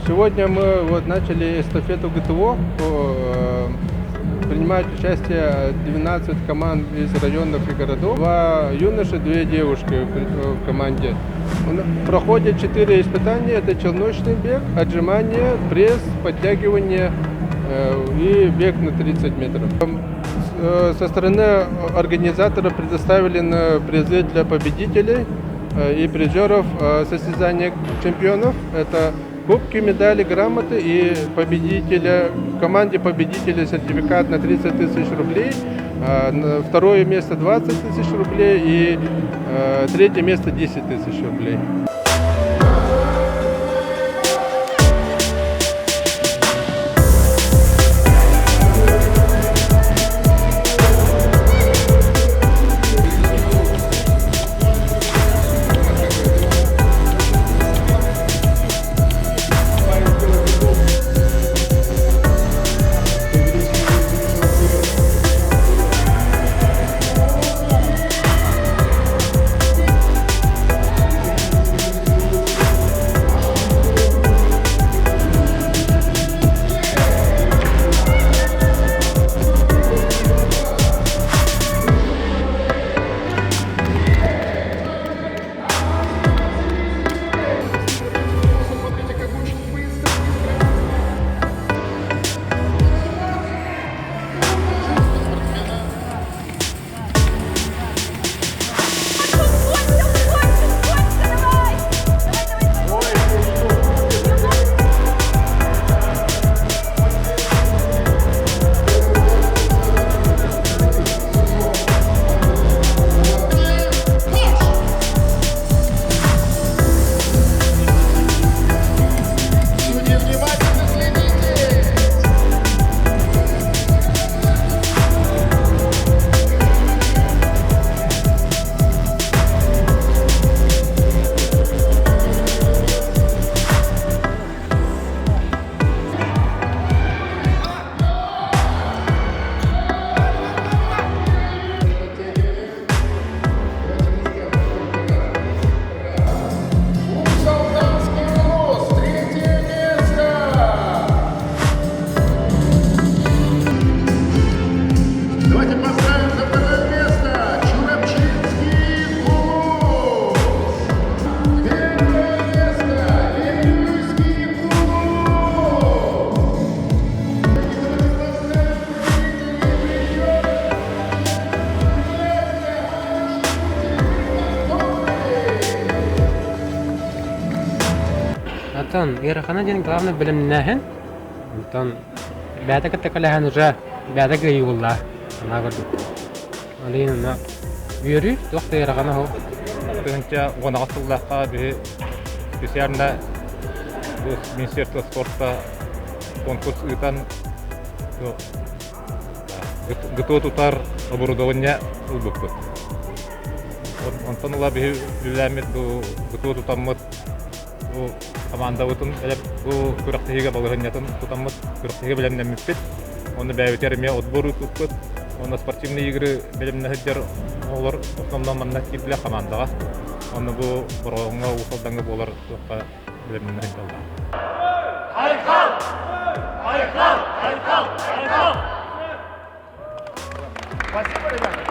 Сегодня мы вот начали эстафету ГТО. Принимают участие 12 команд из районов и городов. Два юноши, две девушки в команде. Проходят четыре испытания. Это челночный бег, отжимание, пресс, подтягивание и бег на 30 метров. Со стороны организатора предоставлены призы для победителей и призеров состязания чемпионов. Это кубки, медали, грамоты и победителя, команде победителя сертификат на 30 тысяч рублей, второе место 20 тысяч рублей и третье место 10 тысяч рублей. Давайте поздравим за второе место Чурапчинский Улус! Первое место Вилюйский Улус! Давайте поздравим победителей Оттон ыарахана диэн главное бэлэмнээһин. Онтон бэйэтэ кытта кэлэһэн уже бэйэтэ кыайыы Анаа көрдүк. Ол иһин онно үөрүү туох да ыарахана суох. 1018 сыллаахха биһи специально Министерство спорта конкурс ыытан ГТО тутар оборудование ылбыппыт. Онтон ыла биһи үлэлээммит бу ГТО тутаммыт Бу хамаандабытын бу күрэхтэһиигэ балаһыанньатын тутаммыт, күрэхтэһиигэ бэлэмнэммиппит. Онно бэйэбитигэр эмиэ отбор ыыппыппыт. Онно спортивные игры бэлэмнэ сылдьар оҕолор основном манна киирдилэр хамаандаҕа. Онно бу Бороҕоҥҥо, Уус Алдаҥҥа буолар туохха бэлэмнэнэ сылдьаллар. Айхал! Айхал! Айхал! Айхал! Спасибо, ребята!